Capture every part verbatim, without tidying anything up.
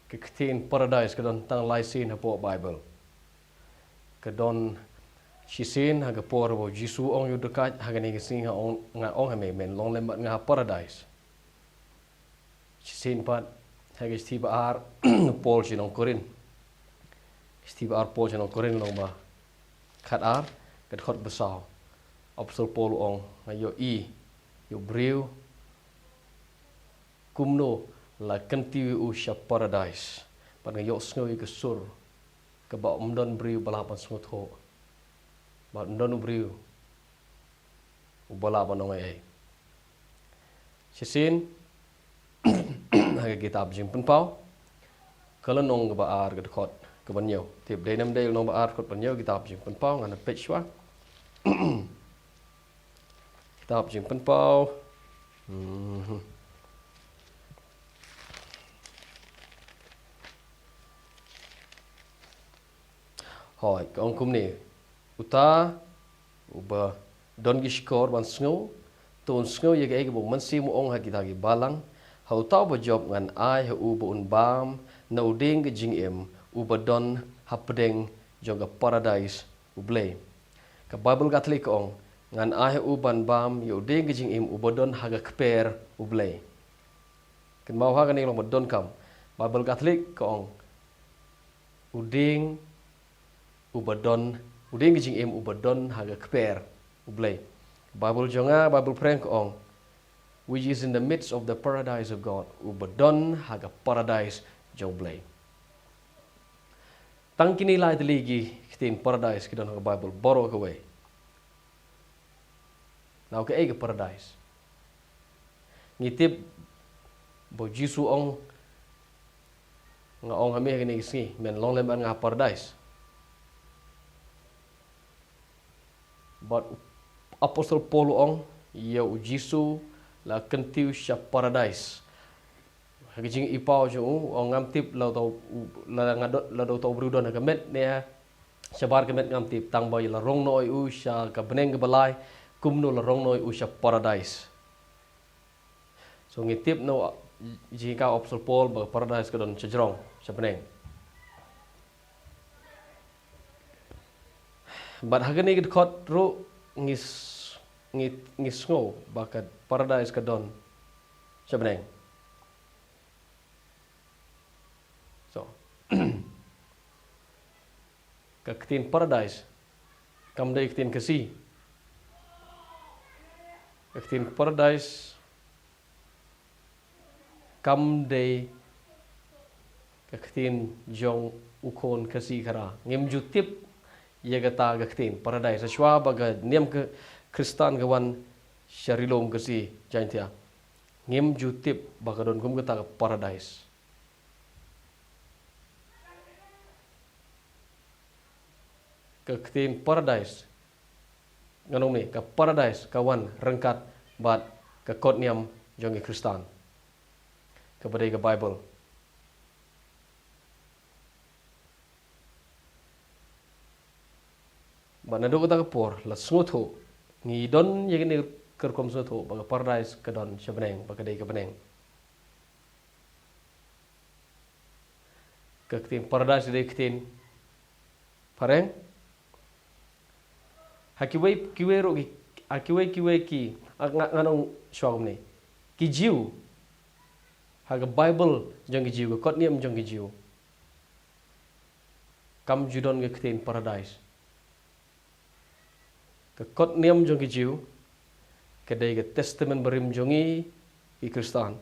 Ka ktien paradais ka don tang lai sien hapoh Baibl. Ka don shisien ha ka por ba u Jisu u ong ïa u dkhot, ha kane ka sngi nga ong, nga ong ha me, men long lem bad nga ha paradais. Shisien pat ha ka shithi ba ar Paul sha ki nong Korinth. Shithi ba ar Paul sha ki nong Korinth lynnong ba khatar, ka dkhot ba saw. Apostol Paul u ong, nga ïohi ïa u briew kumno la kyntiew ïa u sha paradais. Bad nga ïohsngew ïa ka sur kaba ym don briew ba lah ban sngewthuh. Bad ym don u briew uba lah ban ong ei ei. Shisien ha ka kitab Jingpynpaw, ka lynnong kaba ar, ka dkhot kaba hynñiew. Tip dei ne ym dei, lynnong ba ar, dkhot ba hynñiew, kitab Jingpynpaw, ngan peit shuwa. Kitab Jingpynpaw. Mhm. Hooid, ka ong kumne. Uta uba don ki shkor ban sngew, to un sngew ïa kaei kaba u Mynsiem u ong ha kita ki balang. Ha uta uba jop ngan ai ha u ba un bam na u dieng ka jingim uba don hapdeng jong ka paradais U Blei. Ka Baibl Katholik ka ong, ngan ai ha u ban bam ïa u dieng ka jingim uba don ha ka kper U Blei. Kynmaw ha kane long ba donkam. Baibl Katholik ka ong, u dieng uba don, u dieng ka jingim uba don ha ka kper U Blei. Baibl jong nga, Baibl phareng ka ong, which is in the midst of the paradise of God, uba don ha ka paradais jong U Blei. Tang kine lai tylli ki ktien paradais ki don ha ka Baibl baroh kawei. Now kaei ka paradais? Ngi tip ba u Jisu u ong, nga ong ha me ha kane ka sngi, men long lem bad nga ha paradais. Bad u Apostol Paul u ong, ïa u Jisu la kyntiew sha paradais. Ha ka jingïohi paw jong u, u ong ngam tip lada uto u, la, la, lada uto u briew u don ha ka met ne shabar ka met ngam tip, tang ba la rong noh ïa u sha ka bneng kaba lai, kumno la rong noh ïa u sha paradais. So ngi tip na u jingkren u Apostol Paul ba ka paradais ka don sha jrong, sha bneng. Bad ha kane ka dkhot ruh ngi s-, ngi, ngi sngew ba ka paradais ka don sha bneng. So, ka ktien paradais kam dei ktien Khasi. Ka ktien paradais kam dei ka ktien jong u khun Khasi Khara. Ngim ju tip ïa kata ka ktien paradais. Hashwa ba ka niam ka Khristan ka wan sha ri lum Khasi Jaiñtia, ngim ju tip ba ka don kum kata ka paradais. Ka ktien paradais, ngan ong ne, ka paradais ka wan ryngkat bad ka kot niam jong ki Khristan, kaba dei ka Baibl. Bad naduh kata ka por la sngewthuh, ngi don ïa kane ka rukom sngewthuh ba ka paradais ka don sha bneng, ba ka dei ka bneng. Ka ktien paradais ka dei ka ktien phareng. Ha kiwei kiwei ruh ki, ha kiwei kiwei ki, a, nga, ngan ong shuwa kumne. Ki Jiw, ha ka Baibl jong ki Jiw, ka kot niam jong ki Jiw, kam ju don ka ktien paradais. Ka kot niam jong ki Jiw, ka dei ka Testament Barim jong ngi ki Khristan,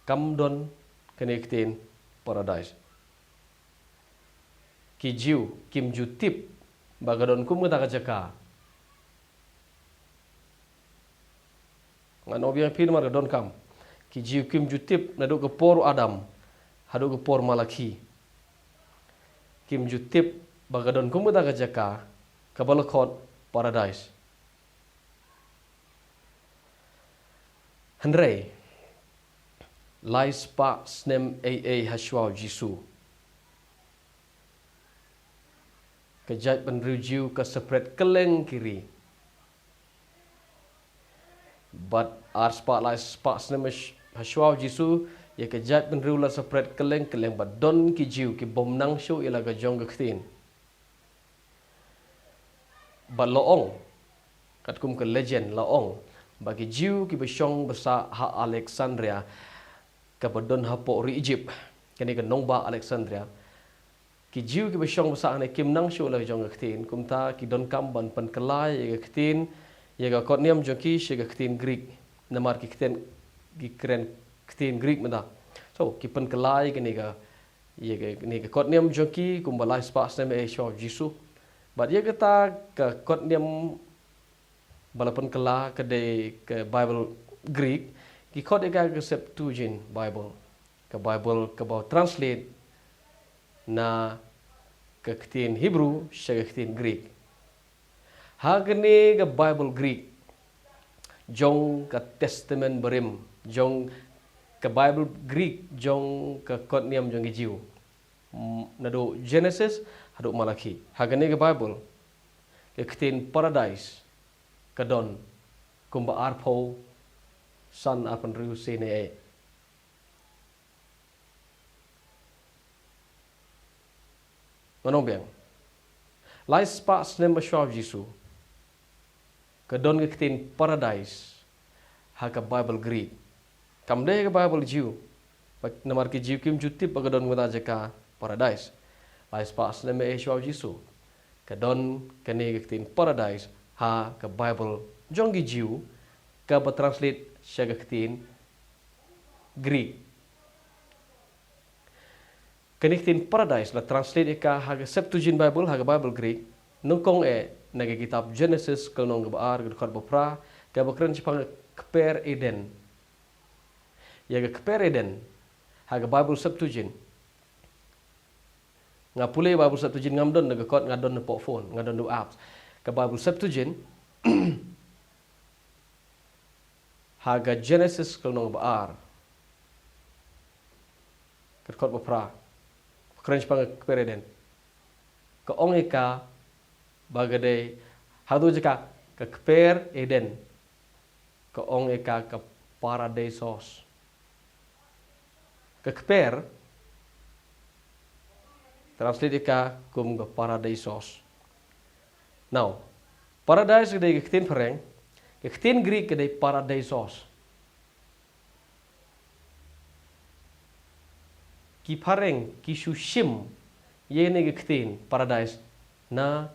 kam don kane ka ktien paradais. Ki Jiw kim ju tip ba ka don kum kata ka jaka. Ngan ong biang ïa phi namar ka donkam. Ki Jiw kim ju tip naduh ka por u Adam haduh ka por Malakhi. Kim ju tip ba ka don kum kata ka jaka kaba la khot paradais. Hynrei lai spah snem ei ei hashwa u Jisu, ka jaitbynriew Jiw ka separate kylleng ki ri. Bad ar spah lai spah snem hash-, hashwa u Jisu, Ïa ka jaitbynriew la separate kylleng kylleng, bad don ki Jiw ki bym nang shuh ïa la ka jong ka ktien. Bad la ong, katkum ka legend la ong, ba ki Jiw kiba shong basa ha Alexandria, kaba don hapoh ri Egypt, kane ka nongbah Alexandria. Ki Jiw kiba shong basa hangne kim nang shuh ïa la ka jong ka ktien, kumta ki donkam ban pynkylla ïa ka ktien, ïa ka kot niam jong ki sha ka ktien Greek. Namar ki ktien, ki kren ktien Greek mynta. So, ki pynkylla ïa kane ka, ïa kane ka kot niam jong ki kumba lai spah snem eh shuwa Jisu. Bad ïa kata ka kot niam ba la pynkylla ka dei ka Bible Greek, ki khot ïa ka ka Septuagint Bible. Ka Bible kaba translate na ka ktien Hebrew sha ka ktien Greek. Ha kane ka Bible Greek jong ka Testament Barim, jong ka Bible Greek jong ka kot niam jong ki Jiw. Mm, naduh Genesis haduh Malaki. Ha kane ka Bible, ka ktien paradise ka don kumba arphew san, arphew hynriew sien eh. Ngan ong biang. Lai spah snem ba shuwa Jisu, ka don ka ktien paradise ha ka Bible Greek. Kam dei ka Bible Jiw. Ba, namar ki Jiw kim ju tip ba ka don kata ka jaka paradise. Lai spah snem eh shuwa Jisu, ka don kane ka ktien paradise ha ka Bible jong ki Jiw, kaba translate sha ka ktien Greek. Kane ka ktien paradise la translate ïa ka ha ka Septuagint Bible, ha ka Bible Greek, nyngkong eh na ka kitab Genesis, ka lynnong kaba ar, ka dkhot ba phra, kaba kren shaphang ka kper Eden. Ïa ka kper Eden ha ka Bible Septuagint. Nga pule Bible Septuagint, ngam don na ka kot, nga don na poh phone, nga don na apps. Ka Bible Septuagint, ha ka Genesis, ka lynnong ba ar, ka dkhot ba phra, kren shaphang ka kper Eden. Ka ong ïa ka ba ka dei, haduh jaka, ka kper Eden, ka ong ïa ka ka paradisos. Ka kper, translate ïa ka kum ka paradisos. Now, paradise ka dei ka ktien phareng, ka ktien Greek ka dei paradisos. Ki phareng ki shu shim ïa kane ka ktien paradise na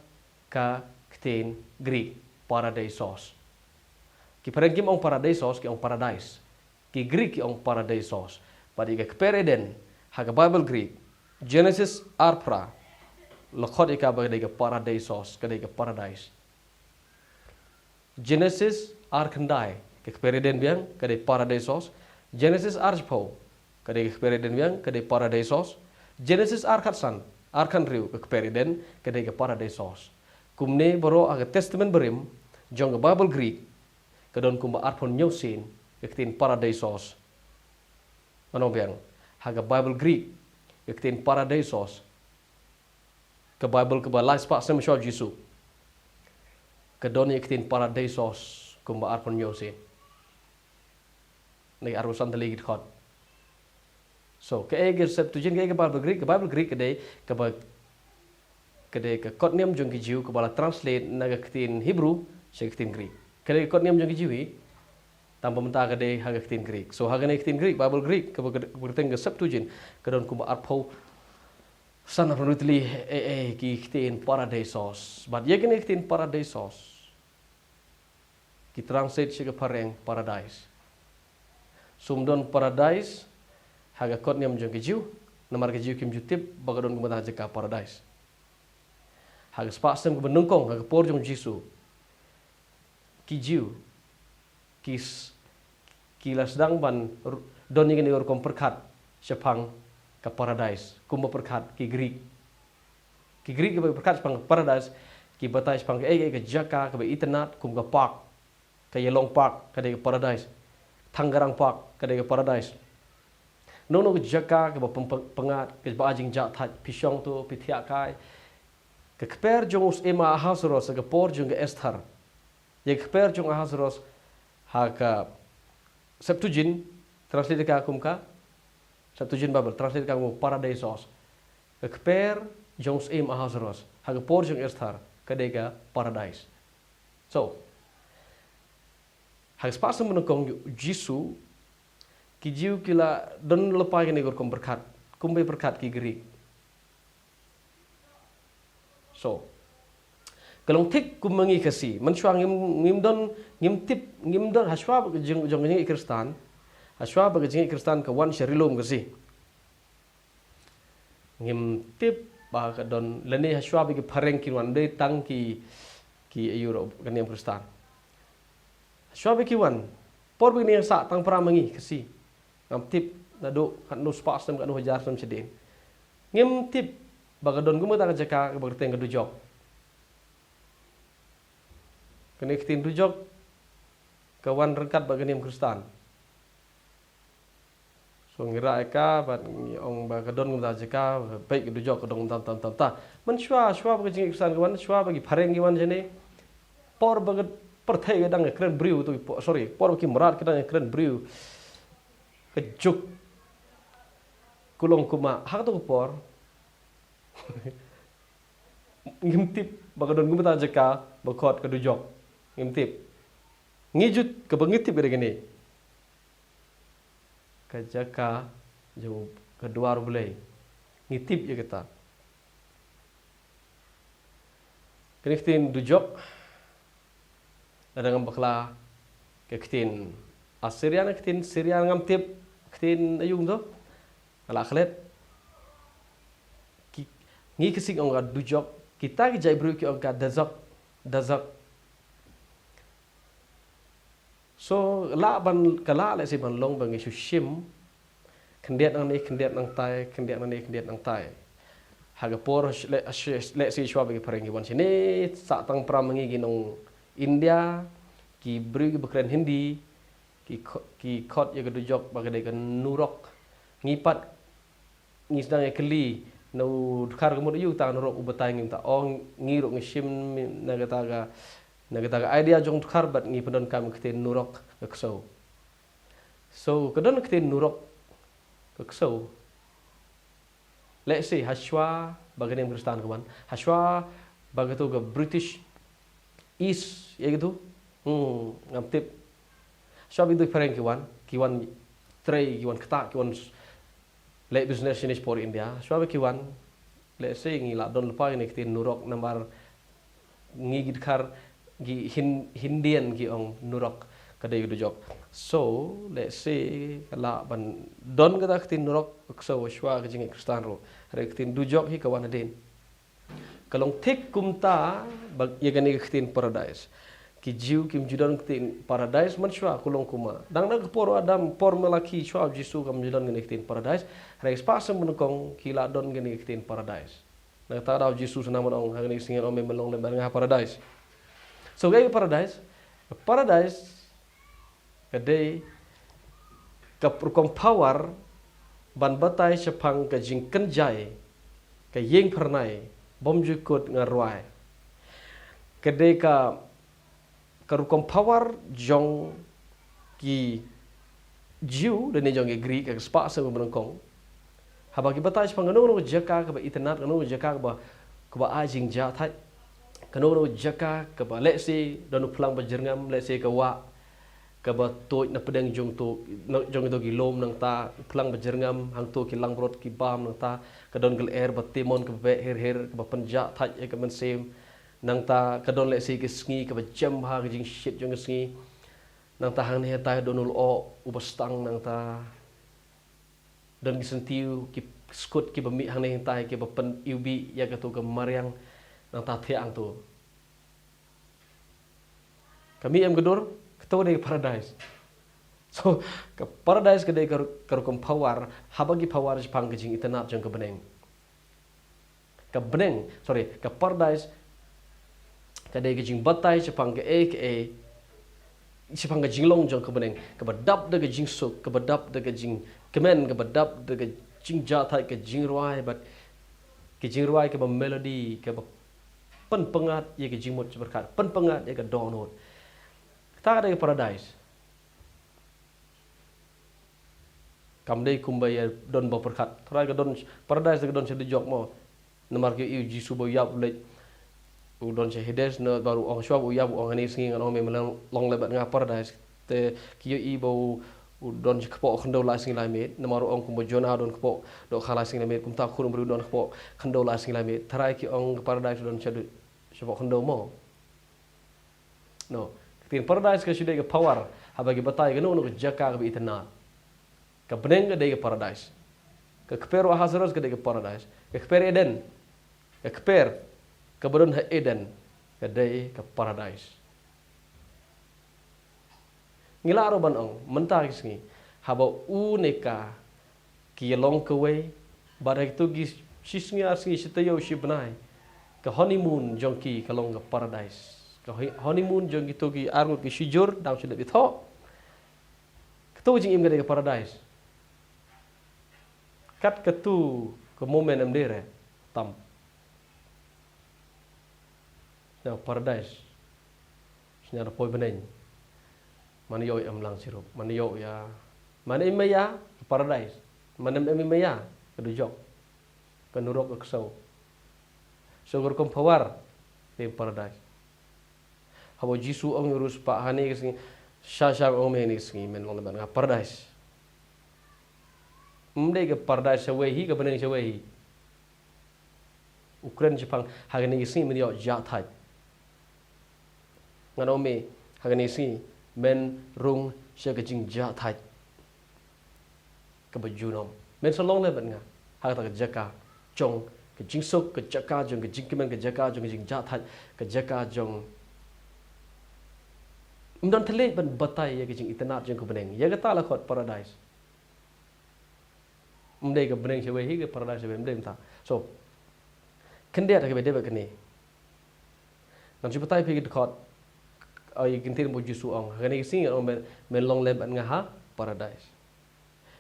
ka ktien Greek, paradisos. Ki phareng kim ong paradisos, ki ong paradise. Ki Greek ki ong paradisos. Bad ïa ka kper Eden ha ka Bible Greek, Genesis ar phra, la khot ïa ka ba ka dei ka paradisos, ka dei ka paradise. Genesis ar khyndai, ka kper Eden biang, ka dei paradisos. Genesis ar shiphew, ka dei ka kper Eden biang, ka dei paradisos. Genesis ar khatsan, ar khathynriew, ka kper Eden, ka dei ka paradisos. Kumne baroh ha ka Testament Barim jong ka Bible Greek, ka don kumba arphew hynñiew sien ka ktien paradisos. Ngan ong biang, ha ka Bible Greek, ka ktien paradisos, ka Bible kaba lai spah snem shuwa Jisu, ka don ïa ka ktien paradisos kumba arphew hynñiew sien. Na ki arphew san tylli ki dkhot. So, kaei ka Septuagint, kaei ka Bible Greek, ka Bible Greek ka dei kaba, ka dei ka kot niam jong ki Jiw kaba la translate na ka ktien Hebrew sha ka ktien Greek. Ka dei ka kot niam jong ki Jiw hi, tang ba mynta ka dei ha ka ktien Greek. So, ha kane ka ktien Greek, Bible Greek, kaba ka, kaba kyrteng ka Septuagint, ka don kumba arphew san, arphew hynriew tylli eh, eh, ki ktien paradisos. Bad ïa kane ka ktien paradisos, ki translate sha ka phareng paradise. Shu ym don paradise ha ka kot niam jong ki Jiw, namar ki Jiw kim ju tip ba ka don kumta ka jaka paradise. Ha ka spah snem kaba nyngkong, ha ka por jong Jisu, ki Jiw ki s-, ki la sdang ban r-, don ïa kane ka rukom pyrkhat shaphang ka paradise kumba pyrkhat ki Greek. Ki Greek kiba pyrkhat shaphang ka paradise, ki batai shaphang kaei kaei ka jaka kaba itynnad, kum ka park, ka Ïalong Park ka dei ka paradise, Thanggarang Park ka dei ka paradise. Kano kano ka jaka kaba pyn-, pyn-, pyngngad, kaba ai jingjahthait, phi shong to, phi thiah kai. Ka kper jong u syiem Ahasuerus ha ka por jong ka Esther. Ïa ka kper jong Ahasuerus ha ka Septuagint translate ka kum ka Septuagint Bible, translate ka mo paradisos. Ka kper jong u syiem Ahasuerus ha ka por jong Esther ka dei ka paradise. So, ha ka spah snem banyngkong u Jisu, ki Jiw ki la don lypa kine ki rukom pyrkhat, kumba pyrkhat ki Greek. So, ka long thik kum ma ngi Khasi. Mynshuwa ngim, ngim don, ngim tip, ngim don, hashwa ba ka jing, jong ka jingngeit Khristan. Hashwa ba ka jingngeit Khristan ka wan sha ri lum Khasi. Ngim tip ba ka don, lane hashwa ba ki phareng ki wan, dei tang ki, ki Europe, ka niam Khristan. Hashwa ba ki wan, por ba ki ïeng sah tang para ma ngi Khasi. Ngam tip naduh katno spah snem, katno hajar snem shadien. Ngim tip ba ka don kumta ka jaka kaba kyrteng ka Dujok. Kane ka ktien Dujok ka wan ryngkat bad ka niam Khristan. So ngi rah ïa ka bad ngi ong ba ka don kumta ka jaka, peit ka Dujok ka don kumta kumta kumta. Mynshuwa, shuwa ba ka jingngeit Khristan ka wan, shuwa ba ki phareng ki wan shane. Por ba ka pyrthei ka dang kren briew tu, sorry, por ba ki mrad ki dang kren briew. Ka juk. Kulong kuma, ha kato ka por. Ngim tip ba ka don kumta ka jaka ba khot ka Dujok. Ngim tip. Ngi ju, kaba ngi tip ka dei kane. Ka jaka jong ka dwar U Blei. Ngi tip ïa kata. Kane ka ktien Dujok. Lada ngam bakla, ka ktien Assyria ne ka ktien Syria, ngam tip ka ktien aïu to. Ka la klet. Ki, ngi Khasi ngi ong ka Dujok, kita ki jait briew ki ong ka Dajok, Dajok. So, lah ban, ka lah lehse ban long ba ngi shu shim, khyndiat nangne, khyndiat nangtai, khyndiat nangne, khyndiat nangtai. Ha ka por, sh-, le-, sh-, lehse shuwa ba ki phareng ki wan shane, sah tang para ma ngi ki nong India, ki briew kiba kren Hindi, ki kho-, ki khot ïa ka Dujok ba ka dei ka Nurok. Ngi pat, ngi sdang ïa kylli, na u Dkhar ka mut aïu ta Nurok, u batai ngim ta, oh, ngi ruh ngi shim na kata ka, na kata ka idea jong u Dkhar bad ngi pyndonkam ka ktien Nurok ka ksew. So, ka don ka ktien Nurok ka ksew. Lehse, hashwa ba ka niam Khristan ka wan. Hashwa ba kato ka British East, ïa kato. Hmm, ngam tip. Hashwa ba kato ki phareng ki wan, ki wan trei, ki wan ktah, ki wan s-, leh business shane shapoh India. Hashwa ba ki wan, lehse ngi la don lypa ïa kane ka ktien Nurok namar ngi ki Dkhar, ki Hin-, Hindian ki ong Nurok ka dei ka Dujok. So, lehse ka lah ban don kata ka ktien Nurok, ka ksew hashwa ka jingngeit Khristan ruh. Hynrei ka ktien Dujok hi ka wan hadien. Ka long thik kumta, ba ïa kane ka ktien paradise. Ki Jiw kim ju don ktien paradise mynshuwa, kulong kuma. Dang na ka por u Adam, por Malaki, shuwa u Jisu kam ju don kane ka ktien paradise. Hynrei spah snem banyngkong ki la don kane ka ktien paradise. Na kata ka daw u Jisu u sdang ban ong, ha kane ka sngi ngan ong me, me long lem bad nga ha paradise. So, kaei ka paradise? Ka paradise ka dei ka rukom power ban batai shaphang ka jingkynjai, ka ïing phyrnai, bym ju kut ngan rwai. Ka dei ka, ka rukom power jong ki Jiw lane jong ki Greek, ha ka spah snem banyngkong. Haba ki batai shaphang kano kano ka jaka kaba itynnad, kano kano ka jaka kaba, kaba ai jingjahthait. Kano kano ka jaka kaba lehse don u phlang ba jyrngam, lehse ka wah kaba tuid na pdeng jong to, na, jong to ki lum nangta, u phlang ba jyrngam, hangto ki langbrot ki bam nangta, ka don ka lyer ba timon kaba beh her her, kaba pynjahthait ïa ka mynsiem. Nangta, ka don lehse ka sngi kaba jem bha, ka jingshit jong ka sngi. Nangta hangne hangtai don u lyoh uba sdang nangta. Don ki syntiew, ki skud kiba mih hangne hangtai kiba pyniwbih ïa kato ka mariang. Nangta thiah hangto. Ka mih em ka dur, kato ka dei ka paradise. So, ka paradise ka dei ka ru-, ka rukom power, haba ki power shaphang ka jingitynnad jong ka bneng. Ka bneng, sorry, ka paradise ka dei ka jingbatai shaphang kaei kaei, shaphang ka jinglong jong ka bneng, kaba dap da ka jingsuk, kaba dap da ka jingkmen, kaba dap da ka jingjahthait, ka jingrwai, bad ka jingrwai kaba melody, kaba pynpyngngad ïa ka jingmut jingpyrkhat, pynpyngngad ïa ka dohnud. Kata ka dei ka paradise. Kam dei kumba ïa don ba pyrkhat. Tharai ka don paradais, ka don sha dujok mo. Namar ki ïohi u Jisu ba u ïap u leit, u don sha Hades, na baru ong shuwa ba u ïap, u ong, "Hangne sngi ngan ong me men long lem bad nga ha paradais." Te ki ïohi ba u, u don sha kpoh khyndew lai sngi lai miet. Namar u ong kumba Jonah u don kpoh dohkha lai sngi lai miet, kumta u Khun u briew u don kpoh khyndew lai sngi lai miet. Tharai ki ong ka paradais u don sha du-, sha kpoh khyndew mo. No, ka ktien paradais ka shu dei ka power, haba ki batai kano kano ka jaka kaba itynnad. Ka bneng ka dei ka paradais. Ka kper u Ahasuerus ka dei ka paradais. Ka kper Eden, ka kper kaba don ha Eden, ka dei ka paradais. Ngi lah ruh ban ong mynta ki sngi, haba u ne ka ki ïalong kawei, bad ha kito ki shi sngi ar sngi, shi taïew, shi bnai, ka honeymoon jong ki ka long ka paradais. Ka hoi-, honeymoon jong kito ki arngut ki shijur, dang shu leit ithuh. Kato ka jingim ka dei ka paradais. Kat kato ka moment em dei re tam. Sñiaw paradais. Sñiaw da poi bneng. Man ïoh em lang chirup. Man ïoh ïa. Man em ïa ka paradais. Man em em ïa ka dujok, ka nurok, ka ksew. So ka rukom power dei paradais. Haba u Jisu ong ïa u riewspah hangne ka sngi, shisha shisha nga ong ïa me hangne ka sngi men long lem bad nga ha paradais. Em dei ka paradais shawei hi, ka bneng shawei hi. U kren shaphang ha kane ka sngi men ïoh jahthait. Ngan ong me ha kane ka sngi men rung sha ka jingjahthait kaba junom. Men sa long lem bad nga ha kata ka jaka jong ka jingsuk, ka jaka jong ka jingkmen, ka jaka jong ka jingjahthait, ka jaka jong, em don thylliej ban batai ïa ka jingitynnad jong ka bneng. Ïa kata la khot paradais. Em dei ka bneng shawei hi, ka paradais shawei, em dei mynta. So khyndiat ha kaba dei bad kane. Ngan shu batai phi ki dkhot, ïa ki ktien ba u Jisu ong ha kane ka sngi, ong men, men long lem bad nga ha paradais.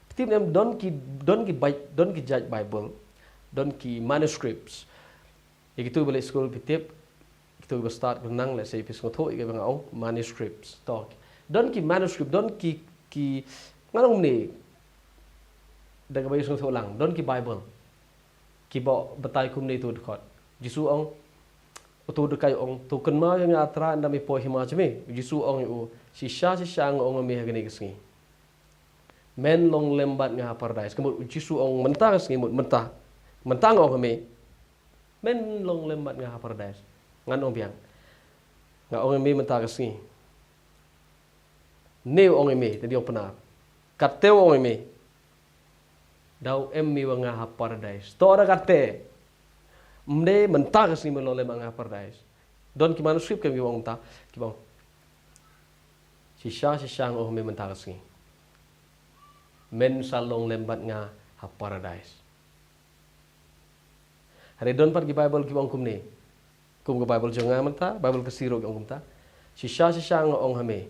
Phi tip ne em, don ki, don ki Bi-, don ki jait Bible, don ki manuscripts. Ïa kito ba leit skul phi tip, kito ba stad ko nang, let's say phi sngewthuh ïa kaba nga ong manuscripts. To don ki manuscript, don ki, ki, ngan ong ne, da kaba ïohsngew lang, don ki Bible kiba batai kumne ïa uto u dkhot. Jisu ong, uto u dkhot ong, "To kynmaw ïa nga, Trai, ynda me poi hima jong me." U Jisu ong ïa u, "Shisha shisha nga ong ïa me ha kane ka sngi, men long lem bad nga ha paradais." Ka mut u Jisu ong mynta ka sngi, mut mynta, mynta nga ong ïa me, men long lem bad nga ha paradais. Ngan ong biang, nga ong ïa me mynta ka sngi, ne u ong ïa me, te dei ong Pnar, katte u ong ïa me, daw em me wa nga ha paradais. To da katte, em dei mynta ka sngi men long lem bad nga ha paradais. Don ki manuscript kiba ong mynta, kiba ong, "Shisha shisha nga ong ïa me mynta ka sngi, men sa long lem bad nga ha paradais." Hynrei don pat ki Bible kiba ong kumne. Kum ka Bible jong nga mynta, Bible Khasi ruh ki ong kumta, "Shisha shisha nga ong ha me,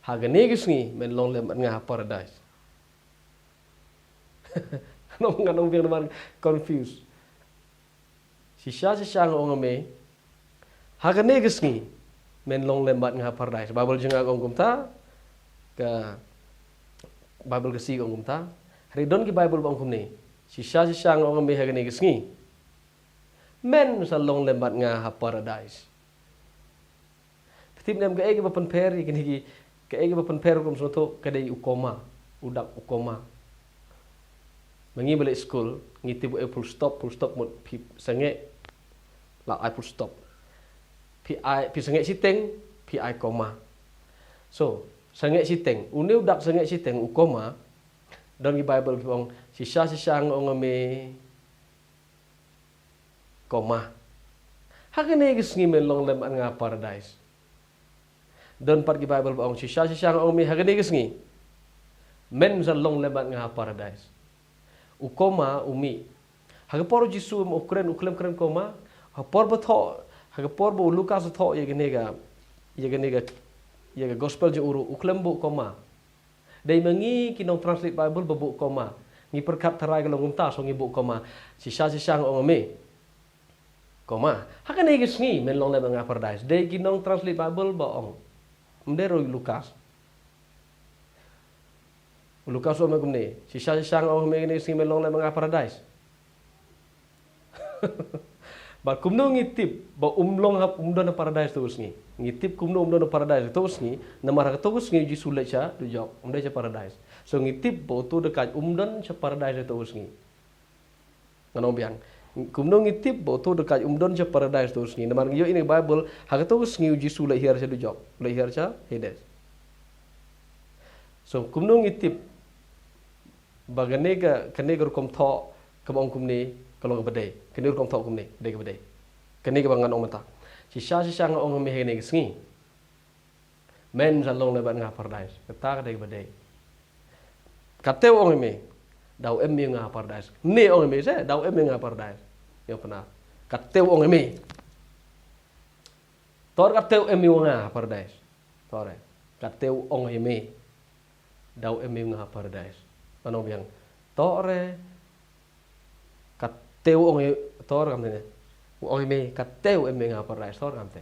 ha kane ka sngi men long lem bad nga ha paradais." Ngan ong, ngan ong biang namar confuse. "Shisha shisha nga ong ha me, ha kane ka sngi men long lem bad nga ha paradais." Bible jong nga ka ong kumta, ka Bible Khasi ka ong kumta. Hynrei don ki Bible ba ong kumne, "Shisha shisha nga ong ha me, ha kane ka sngi men sa long lem bad nga ha paradais." Phi tip ne em kaei kaba pynpher ïa kine ki, kaei kaba pynpher rukom sngewthuh, ka dei u comma, u dak u comma. Ma ngi ba leit skul ngi tip u, eh, full stop, full stop mut phi sangeh la ai full stop. Phi ai, phi sangeh shiteng, phi ai comma. So sangeh shiteng, une u dak sangeh shiteng, u comma. Don ki Bible kiba ong, "Shisha shisha nga ong ha me, comma, ha kane ka sngi men long lem bad nga ha paradais." Don pat ki Bible ba ong, "Shisha shisha nga ong ha me, ha kane ka sngi men sa long lem bad nga ha paradais." U comma u mih. Ha ka por u Jisu em u kren, u khlem kren comma. Ha por ba thoh, ha ka por ba u Lukas u thoh ïa kane ka, ïa kane ka, ïa ka gospel jong u ruh, u khlem buh comma. Dei ma ngi ki nong translate Bible ba buh comma. Ngi pyrkhat tharai ka long kumta, so ngi buh comma. "Shisha shisha nga ong ha me, comma, ha kane ka sngi men long lem bad nga ha paradais." Dei ki nong translate Bible ba ong. Em dei ruh u Lukas. Lukas u ong kumne, shisha shisha nga ong ha me kane ka sngi men long leh ma nga ha paradais. Bad kumno ngi tip ba um long ha, um don ha paradais ha uto u sngi? Ngi tip kumno um don ha paradais ha uto u sngi? Namar ha uto u sngi u Jisu u leit sha dujok, um dei sha paradais. So ngi tip ba uto u dakaid um don sha paradais ha uto u sngi. Ngan ong biang. Kumno ngi tip ba uto u dakaid um don sha paradais ha uto u sngi? Namar ngi ïohi na ka Baibl, ha uto u sngi u Jisu u leit hiar sha dujok, u leit hiar sha Hades. So kumno ngi tip ba kane ka, kane ka rukom thoh kaba ong kumne ka long kaba dei? Kane ka rukom thoh kumne ka dei kaba dei? Kane kaba ngan ong mynta. Shisha shisha nga ong ha me ha kane ka sngi, men sa long leh bad nga ha paradais. Kata ka dei kaba dei. Kata u ong ha me, da u em me u nga ha paradais. Ne ong ha me se, da u em me u nga ha paradais. Ïa pynah. Kata u ong ha me. Tor kata u em me u nga ha paradais. Tor re. Kata u ong ha me, da u em me u nga ha paradais. Ngan ong biang. Tor re. Kata u ong, tor kamte ne. U ong ha me, kata u em me u nga ha paradais. Tor kamte.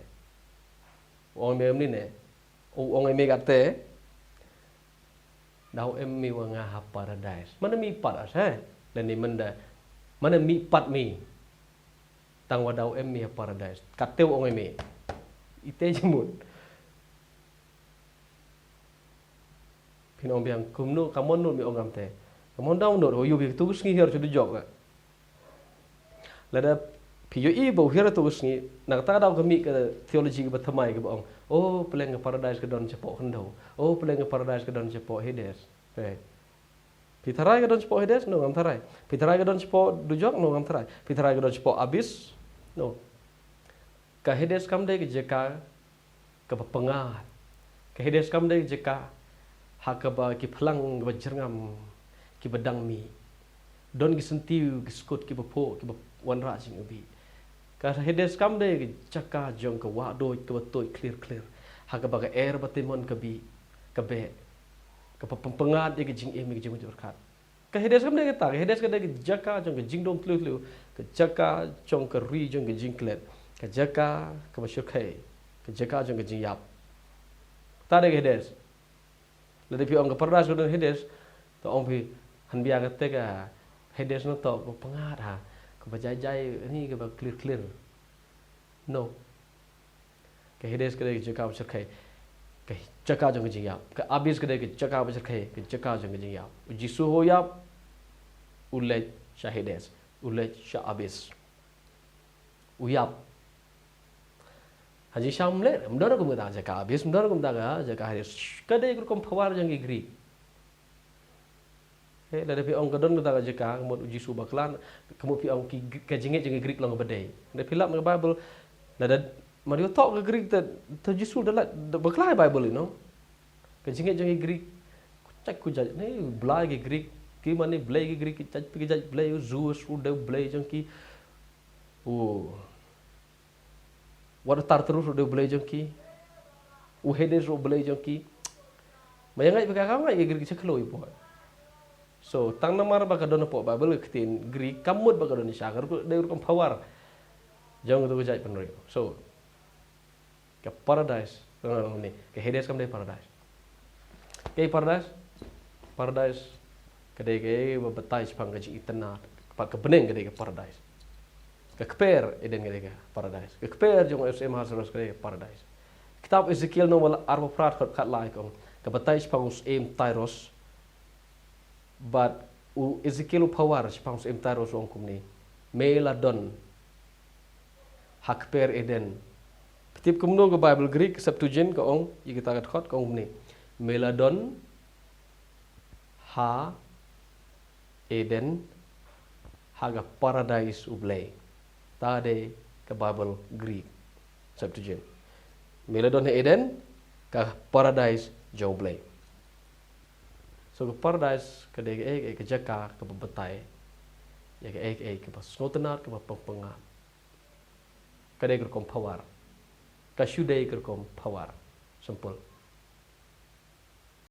U ong ha me mynne. U ong ha me kata, da u em me u nga ha paradais. Mano mih pat ase? Lane mynta, mano mih pat me? Tang wa da u em me ha paradais. Kata u ong ha me. Ite jingmut. Phin ong biang kumno, ka mon nud me ong kamte? Ka mon da u nud, ho ïoh phi ha uto u sngi hiar sha dujok ka. Lada phi ïohi ba u hiar ha uto u sngi, na kata ka daw ka mih ka theology kaba thymmai kaba ong, oh, pylleng ka paradais ka don shapoh khyndew. Oh, pylleng ka paradais ka don shapoh Hades. Phi tharai ka don shapoh Hades? No, ngam tharai. Phi tharai ka don shapoh dujok? No, ngam tharai. Phi tharai ka don shapoh abyss? No. Ka Hades kam dei ka jaka kaba pyngngad. Ka Hades kam dei ka jaka ha kaba ki phlang kiba jyrngam, kiba dang mih. Don ki syntiew, ki skud kiba phuh, kiba wanrah jingiwbih. Ka Hades kam dei ka jaka jong ka wahduid kaba tuid khlir khlir, ha kaba ka er bad temon ka bih, ka beh, kaba pynpyngngad ïa ka jingim, ïa ka jingmut jingpyrkhat. Ka Hades kam dei kata, ka Hades ka dei ka jaka jong ka jingdum tliw tliw, ka jaka jong ka ri jong ka jingklet, ka jaka kaba shyrkhei, ka jaka jong ka jingïap. Kata dei ka Hades. Lada phi ong ka paradais ka don Hades, to ong phi, hanbia kata ka Hades na to kaba pyngngad ha, kaba jai jai, ni kaba khlir khlir. No. Ka Hades ka dei ka jaka ba shyrkhei, ka jaka jong ka jingïap. Ka abyss ka dei ka jaka ba shyrkhei, ka jaka jong ka jingïap. U Jisu ho ïap, u leit sha Hades, u leit sha abyss. U ïap. Ha jingshisha ym leh, ym don rukom kata ka jaka abyss, ym don rukom kata ka jaka Hades. Ka dei ka rukom power jong ki Greek. Eh, lada phi ong ka don kata ka jaka, ka mut u Jisu bakla, ka mut phi ong ki, ka jingngeit jong ki Greek long kaba dei. Lada phi lap na ka Baibl, lada mar ïoh thoh ka Greek te, te Jisu da lait, da bakla Baibl, you know. Ka jingngeit jong ki Greek, ku jait ku jait, ne, blei ki Greek, ki mane blei ki Greek, ki jait, ki jait blei, u Zeus, u dei u blei jong ki. U Wat u Tartarus ruh u dei u blei jong ki. U Hades ruh u blei jong ki. Ma ïa ngeit ba ka kam ngeit ki Greek sha khloo i poi. So, tang namar ba ka don hapoh Baibl ka ktien Greek, kam mut ba ka don shisha, ka ruh dei rukom power jong ka jait bynriew. So, ka paradise, ka Hades kam dei paradise. Kaei paradise? Paradise ka dei kaei ba batai shaphang ka jingitynnad. Ka pat ka bneng ka dei ka paradise. Ka kper Eden ka dei ka paradise. Ka kper jong u syiem Ahasuerus ka dei ka paradise. Kitab Ezekiel nongbah arphew phra dkhot khatlai ka ong, ka batai shaphang u syiem Tyrus. Bad u Ezekiel u pawar shaphang u syiem Tyrus u ong kumne: Me la don ha kper Eden. Phi tip kumno ka Baibl Greek, Septuagint, ka ong ïa kita ka dkhot, ka ong kumne: Me la don ha Eden, ha ka paradise U Blei. Ta dei ka Baibl Greek, Septuagint. Me la don ha Eden, ka paradise jong U Blei. So ka paradise ka dei kaei, ka jaka kaba batai ïa kaei kaei kaba sngewtynnad, kaba pang pyngngad. Ka dei ka rukom pawar. Ka shu dei ka rukom pawar. Simple.